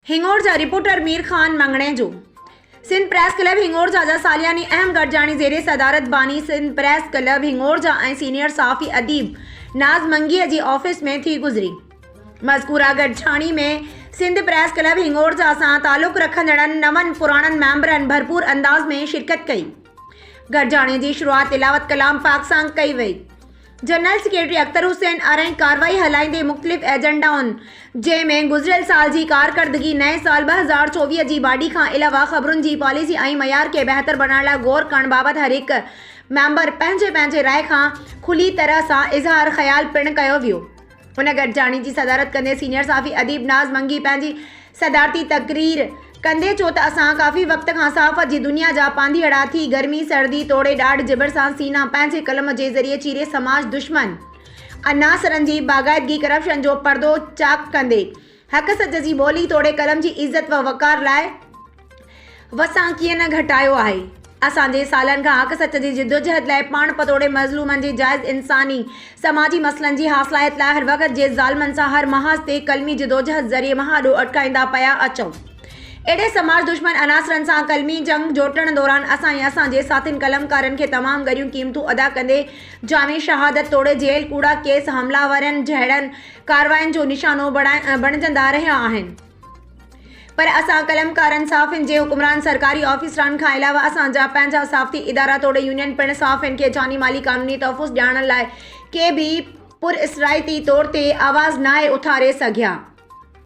Hingorja, reporter Mir Khan Mangnejo, Sindh press club Hingorja جا سالياني اهم گڏجاڻي زير صدارت باني Sindh press club Hingorja ۽ senior صحافي اديب ناز منگيء جي آفيس ۾ ٿي گذري. مذڪوره گڏجاڻي ۾ سنڌ پريس ڪلب هڱورجا سان تعلق رکندڙن نون پراڻن ميمبرن ڀرپور انداز ۾ شرڪت ڪئي. گڏجاڻي جي شروعات تلاوت ڪلام پاڪ سان ڪئي وئي. جنرل سيڪريٽري اختر حسين آرائين ڪارروائي هلائيندي مختلف ايجنڊائن جنهن ۾ گذريل سال جي ڪارڪردگي، نئين سال 2024 جي باڊي کان علاوه خبرن جي پاليسي ۽ معيار کي بهتر بڻائڻ لاء غور ڪرڻ بابت هر هڪ ميمبر پنهنجي پنهنجي راء کان کلي طرح سان اظهار خيال پڻ ڪيو ويو. ان گڏجاڻي جي صدارت ڪندي سينيئر صحافي اديب ناز منگي پنهنجي صدارتي تقرير ڪندي چيو ته اسان ڪافي وقت کان صحافت جي دنيا جا پانڌيئڙا ٿي گرمي سردي توڙي ڏاڍ جبر سان سينا پنهنجي قلم جي ذريعي چيري سماج دشمن عناصرن جي باقاعدگي ڪرپشن جو پردو چاڪ ڪندي حق سچ جي ٻولي توڙي قلم جي عزت و وقار لاء وسان ڪيئن نه گهٽايو آهي. اسان جي سالن کان حق سچ جي جدوجهد لاء پاڻ پتوڙي مظلومن جي جائز انساني، سماجي مسئلن جي حاصلات لاء هر وقت جي ظالمن سان هر محاذ تي قلمي جدوجهد ذريعي مهاڏو اٽڪائيندا پيا اچون. اهڙي سماج دشمن عناصرن سان قلمي جنگ جوٽڻ دوران اسان ۽ اسان جي ساٿين قلمڪارن کي تمام ڳريون قيمتون ادا ڪندي جاني شهادت توڙي جيل، ڪوڙا ڪيس، حملا آورن جهڙن ڪارواين جو نشانو بڻجندا رهيا آهن. پر اسان قلمڪارن، صحافين جي حڪمران سرڪاري آفيسران کان علاوه اسان جا پنهنجا صحافتي ادارا توڙي يونين پڻ صحافين کي جاني مالي قانوني تحفظ ڏيارڻ لاء ڪي به پراسرائتي طور تي آواز ناهي اٿاري سگهيا.